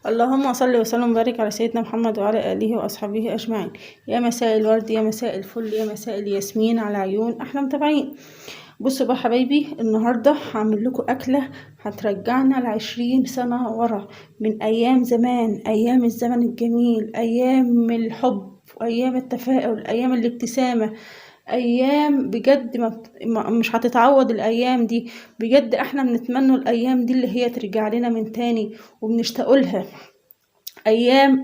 اللهم صل وسلم وبارك على سيدنا محمد وعلى آله وأصحابه أجمعين. يا مساء الورد، يا مساء الفل، يا مساء الياسمين على عيون أحلى متابعين. بصوا بقى حبايبي، النهاردة هعمل لكم أكلة هترجعنا ل20 سنة ورا، من أيام زمان، أيام الزمن الجميل، أيام الحب وأيام التفاؤل، أيام الابتسامة، ايام بجد ما مش هتتعوض الايام دي. بجد احنا بنتمنى الايام دي اللي هي ترجع لنا من تاني وبنشتاق لها. ايام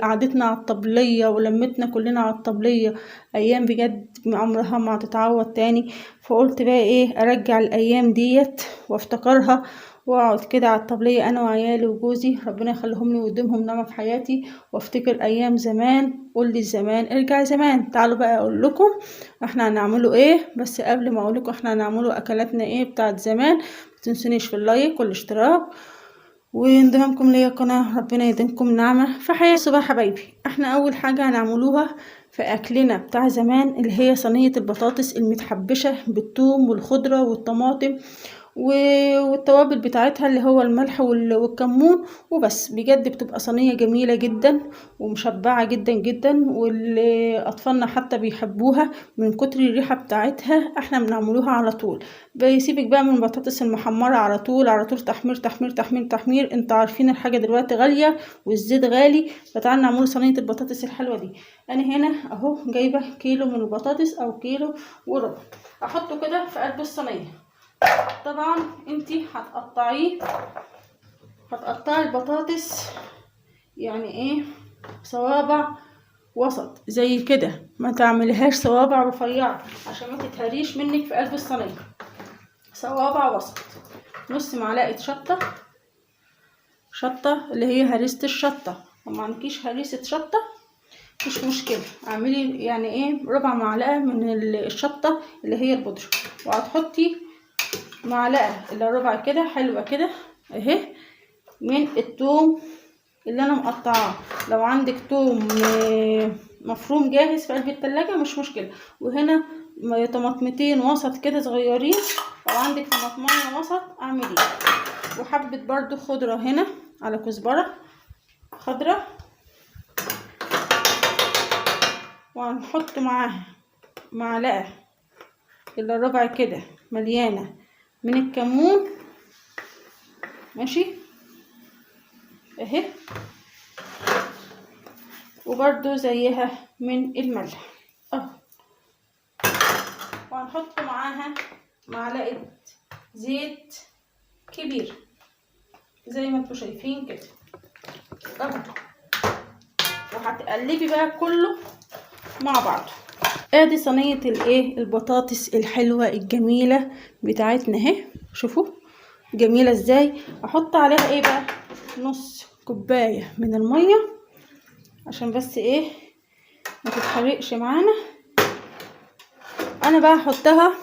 قعدتنا على الطبلية ولمتنا كلنا على الطبلية، ايام بجد عمرها ما هتتعوض تاني. فقلت بقى ايه، ارجع الايام ديت وافتكرها واقعد كده على الطبلية انا وعيالي وجوزي، ربنا يخليهم لي ويديمهم نعمة في حياتي، وافتكر ايام زمان. قول لي زمان، ارجع زمان. تعالوا بقى اقول لكم احنا هنعمله ايه. بس قبل ما اقول لكم احنا هنعمله اكلاتنا ايه بتاعت زمان، متنسونيش في ال like والاشتراك وانضمامكم ليا قناة، ربنا يديمكم نعمة في حياتي. بقى حبايبي، احنا اول حاجة هنعملوها في اكلنا بتاع زمان اللي هي صينية البطاطس المتحبشة بالثوم والخضرة والطماطم والتوابل بتاعتها اللي هو الملح والكمون وبس. بجد بتبقى صينية جميلة جدا ومشبعة جدا جدا، والأطفالنا حتى بيحبوها من كتر الريحة بتاعتها. احنا بنعملوها على طول. بيسيبك بقى من البطاطس المحمرة على طول، على طول تحمير تحمير تحمير تحمير. انتوا عارفين الحاجة دلوقتي غالية والزيت غالي، فتعالوا نعمل صينية البطاطس الحلوة دي. انا هنا اهو جايبة كيلو من البطاطس او كيلو وربع، احطه كده في قلب الصينية. طبعا انتي هتقطعي البطاطس يعني ايه، صوابع وسط زي كده، ما تعمليهاش صوابع رفيعة عشان ما تتهريش منك في قلب الصينية. صوابع وسط. نص معلقة شطة، شطة اللي هي هريسة الشطة، وما عندكيش هريسة شطة مش مشكلة، اعملي يعني ايه ربع معلقة من الشطة اللي هي البودرة، وهتحطي معلقة الا ربع كده حلوة كده اهي من التوم اللي انا مقطعاه. لو عندك توم مفروم جاهز في قلب التلاجة مش مشكلة. وهنا طماطمتين وسط كده صغيرين، لو عندك طماطمية وسط اعمليه. وحبة برضو خضرة هنا على كزبرة خضرة، وهنحط معاها معلقة الا ربع كده مليانة من الكمون، ماشي اهي، وبرده زيها من الملح اهو. وهنحط معاها معلقة زيت كبيرة زي ما انتوا شايفين كده اهو، وهتقلبي بقى كله مع بعضه. ادي صينية الايه البطاطس الحلوة الجميلة بتاعتنا اهي، شوفوا جميلة ازاي. احط عليها ايه بقى، نص كوباية من المية عشان بس ايه ما تتحرقش معانا. انا بقى احطها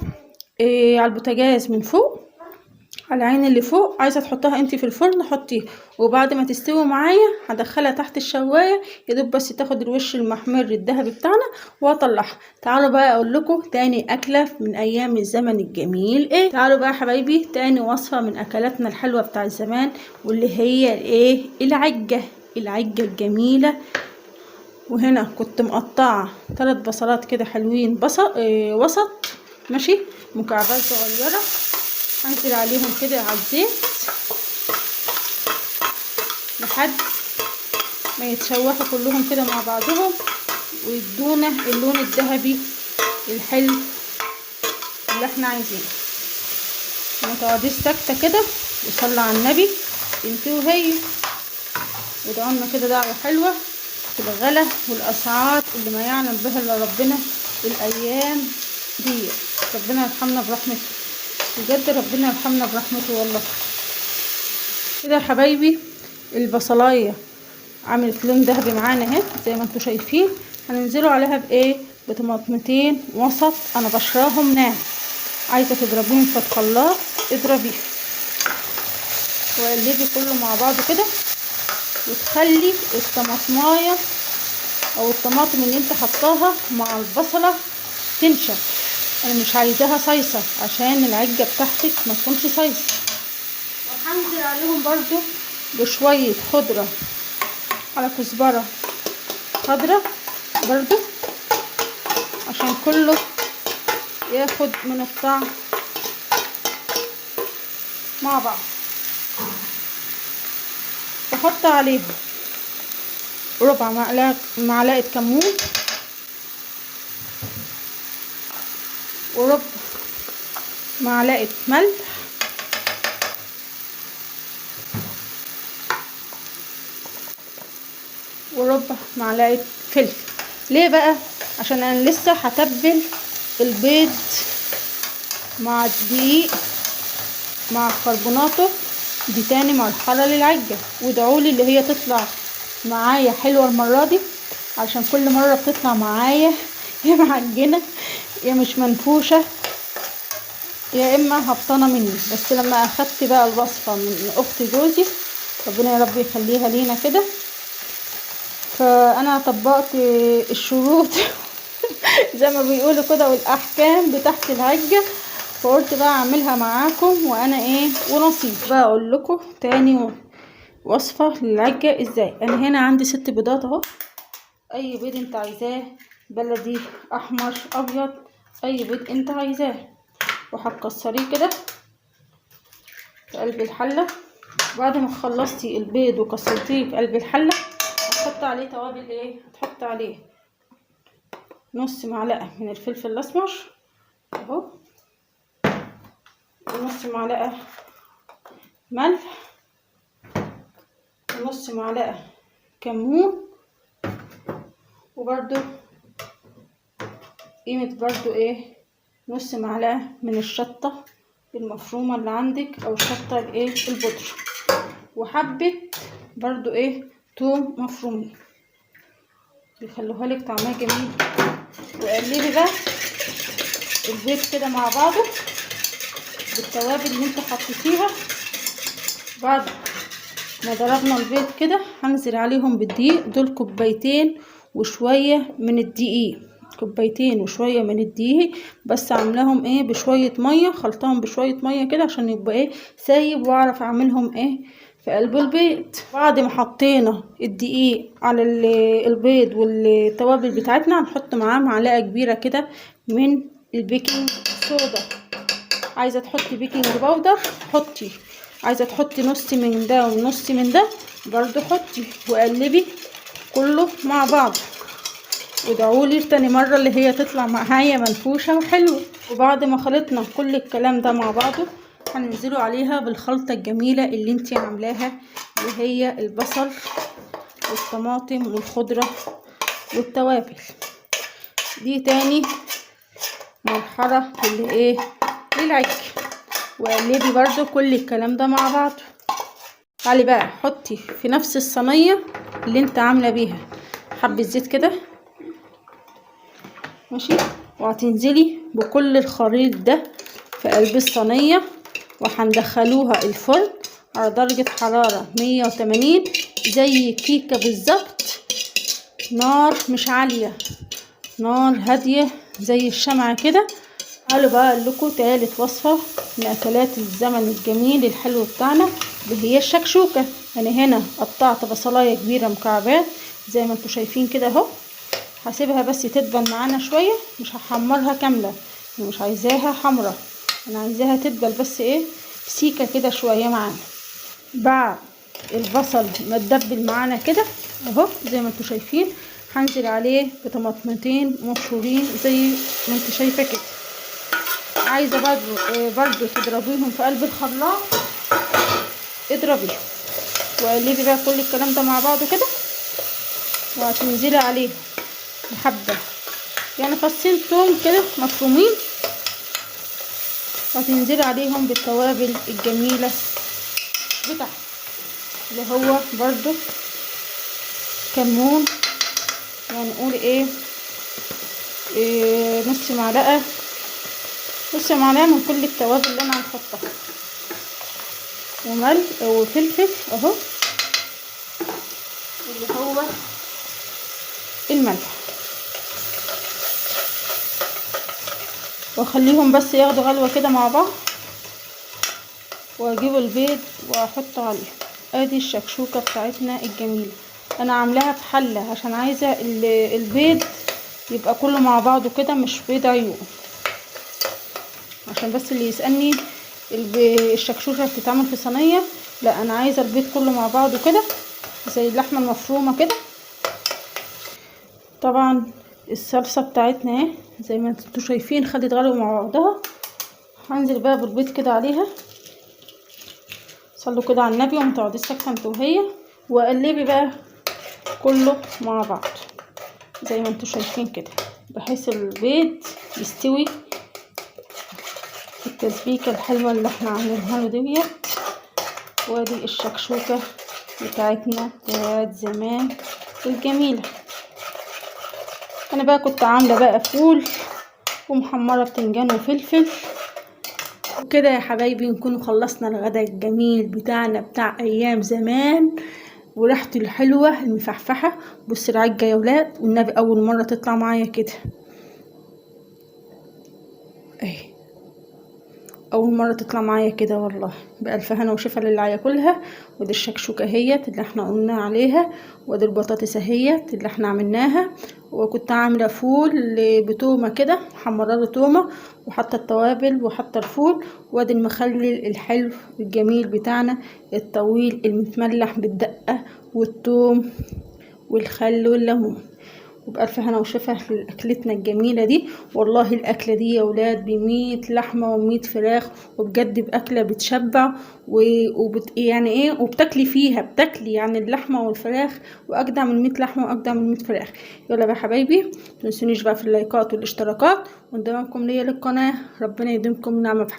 إيه على البوتاجاز من فوق، على العين اللي فوق. عايزه تحطها انتي في الفرن حطيها، وبعد ما تستوي معايا هدخلها تحت الشوايه يا دوب بس تاخد الوش المحمر الذهبي بتاعنا واطلعها. تعالوا بقى اقول لكم تاني اكله من ايام الزمن الجميل ايه. تعالوا بقى يا حبايبي تاني وصفه من اكلاتنا الحلوة بتاع زمان، واللي هي الايه، العجه، العجه الجميلة. وهنا كنت مقطعه 3 بصلات كده حلوين، بصل إيه وسط ماشي، مكعبات صغيرة، هنزل عليهم كده على الزيت لحد ما يتشوحوا كلهم كده مع بعضهم ويدونا اللون الذهبي الحلو اللي احنا عايزينه. ما تقعديش ساكته كده، وصلي على النبي انتي وهي، وادعوا لنا كده دعوه حلوة في الغلا والاسعار اللي ما يعلم بها الا ربنا الايام دي. ربنا يرحمنا برحمته، بجد ربنا يرحمنا برحمته والله. كده يا حبايبي البصلايه عملت لون ذهبي معانا اهي زي ما انتم شايفين. هننزلوا عليها بايه، بطماطمتين وسط، انا بشراهم ناعم، عايزه تضربيهم في الخلاط اضربيهم، وقلبي كله مع بعض كده، وتخلي الطماطمايه او الطماطم اللي انت حطاها مع البصله تنشف. انا مش عايزاها صيصه عشان العجه بتاعتك ما تكونش صيصه. وهنزل عليهم برضو بشوية خضرة على كزبرة خضرة برضو عشان كله ياخد من الطعم مع بعض. بحط عليهم ربع معلقة كمون، وربع معلقة ملح، وربع معلقة فلفل. ليه بقى؟ عشان انا لسه هتبل البيض مع الدقيق مع الكربوناتو، دي تاني مرحلة للعجة. وادعولي اللي هي تطلع معايا حلوة المرة دي، عشان كل مرة بتطلع معايا يا معجنة يا مش منفوشة يا اما هبطانة مني. بس لما اخدت بقى الوصفة من اخت جوزي، ربنا يا رب يخليها لينا كده، فانا طبقت الشروط زي ما بيقولوا كده والاحكام بتاعت العجة، فقلت بقى اعملها معاكم وانا ايه ونصيب. بقى اقول لكم تاني وصفة للعجة ازاي. انا هنا عندي 6 بيضات اهو، اي بيض انت عايزاه، بلدي احمر ابيض، اي بيض انت عايزاه، وهتكسريه كده في قلب الحلة. بعد ما خلصتي البيض وكسرتيه في قلب الحلة، هتحط عليه توابل ايه؟ هتحط عليه نص معلقة من الفلفل الاسمر اهو، ونص معلقة ملح، ونص معلقة كمون، وبرده قيمة برده ايه نص معلقة من الشطة المفرومة اللي عندك او الشطة الايه البودرة، وحبة برده ايه توم مفرومين، بيخلوها لك طعمها جميل. وقلبي بقى البيض كده مع بعضه بالتوابل اللي انت حطيتيها. بعد ما ضربنا البيض كده هنزل عليهم بالدقيق، دول كوبايتين وشوية من الدقيق، كوبايتين وشوية من الدقيق بس، عاملاهم ايه بشوية مية، خلطاهم بشوية مية كده عشان يبقى ايه سايب واعرف اعملهم ايه في قلب البيض. بعد ما حطينا الدقيق على البيض والتوابل بتاعتنا، هنحط معاه معلقة كبيرة كده من ال baking soda. عايزة تحطي baking powder حطي، عايزة تحطي نص من ده ونص من ده برضو حطي، وقلبي كله مع بعض. وادعولي تاني مرة اللي هي تطلع معايا منفوشة وحلوة. وبعد ما خلطنا كل الكلام ده مع بعضه، هننزله عليها بالخلطة الجميلة اللي انتي عاملاها، اللي هي البصل والطماطم والخضرة والتوابل. دي تاني مرحلة اللي ايه للعجة. وقلبي برضو كل الكلام ده مع بعضه. تعالي بقى حطي في نفس الصينية اللي انت عاملة بيها حبة زيت كده، ماشي، وهتنزلي بكل الخليط ده في قلب الصينية، وهندخلوها الفرن على درجة حرارة 180 زي الكيكة بالظبط، نار مش عالية، نار هادية زي الشمعة كده. تعالوا بقى اقول لكم تالت وصفة من اكلات الزمن الجميل الحلو بتاعنا، اللي هي الشكشوكة. انا هنا قطعت بصلاية كبيرة مكعبات زي ما انتم شايفين كده اهو، هسيبها بس تدبل معانا شوية، مش هحمرها كاملة، مش عايزاها حمرا، انا عايزاها تدبل بس ايه سيكة كده شوية معانا. بعد البصل ما تدبل معانا كده اهو زي ما انتم شايفين، هنزل عليه بطماطمتين مبشورين زي ما انت شايفة كده. عايزة برضو تضربيهم في قلب الخلاط اضربيهم، وقلبي بقى كل الكلام ده مع بعضه كده، وهتنزلي عليهم بحبة يعني فصين توم كده مفرومين، وهتنزلي عليهم بالتوابل الجميلة بتاعتك، اللي هو برضو كمون، يعني نقول ايه نص معلقة، نص معلقة من كل التوابل اللي انا هنحطها، وملح وفلفل اهو اللي هو الملح، واخليهم بس ياخدوا غلوة كده مع بعض، واجيب البيض واحطه عليه. ادي الشكشوكة بتاعتنا الجميلة. انا عاملاها في حله عشان عايزه البيض يبقى كله مع بعضه كده، مش بيض عيون. عشان بس اللي يسالني الشكشوكه بتتعمل في صينية، لا انا عايزه البيض كله مع بعضه كده زي اللحمة المفرومه كده. طبعا الصلصه بتاعتنا اهي زي ما انتوا شايفين خدت غلوه مع بعضها. هنزل بقى بالبيض كده عليها. صلوا كده على النبي وما تقعديش ساكته انت وهي، وقلبي بقى كله مع بعض زي ما انتوا شايفين كده، بحيث البيض يستوي التسبيكه الحلوة اللي احنا عاملينها له ديت. وادي الشكشوكه بتاعتنا بتاعت زمان الجميلة. انا بقى كنت عامله بقى فول ومحمره بتنجان وفلفل وكده. يا حبايبي نكون خلصنا الغدا الجميل بتاعنا بتاع ايام زمان وريحته الحلوة المفحفحه. بصوا العجه يا ولاد، والنبي اول مرة تطلع معايا كده اهي، اول مرة تطلع معايا كده والله. بالف هنا وشفا للي هياكلها. ودي الشكشوكه اهيت اللي احنا قلنا عليها، ودي البطاطس اهيت اللي احنا عملناها. وكنت عامله فول بتومه كده، محمرة له تومة وحاطه التوابل وحاطه الفول. وادي المخلل الحلو الجميل بتاعنا الطويل المتملح بالدقه والثوم والخل والليمون. وبألف هنا وشفا لأكلتنا الجميلة دي. والله الأكلة دي يا ولاد ب100 لحمة و100 فراخ، وبجد بأكلة بتشبع يعني ايه، وبتاكلي فيها، بتاكلي يعني اللحمة والفراخ، وأجدع من 100 لحمة وأجدع من 100 فراخ. يلا بقى يا حبايبي، متنسونيش بقى في اللايكات والاشتراكات وانضمامكم ليا للقناة. ربنا يديمكم نعمة في